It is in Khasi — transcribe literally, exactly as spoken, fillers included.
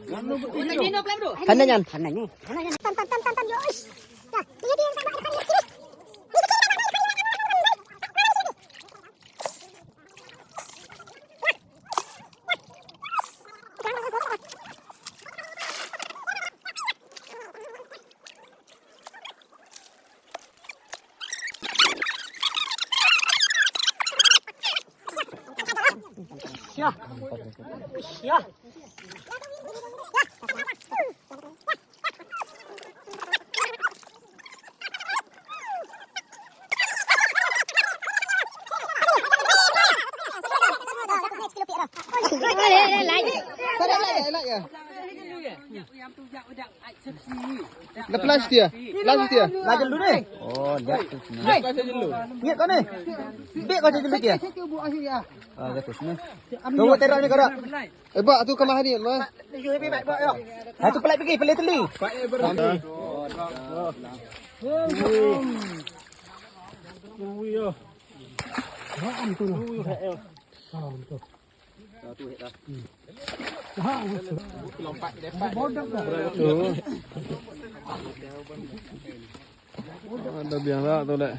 Phan nai nyan. Phan nai nyan. Phan nai nyan. Tam, tam, tam, tam, tam, yo, ish. Ya, dia, dia, dia, dia, dia. Dah flash dia. Flash dia. Lagi dulu ni. Oh, lihat tu sini. Ni kau ni. Bik kau jadi dia. Ah, lihat tu sini. Tunggu terang ni kau dah. Eh, bak tu kemah ni, mah. Ha tu pelai pergi, pelai teli. Ada biang lah tu dek.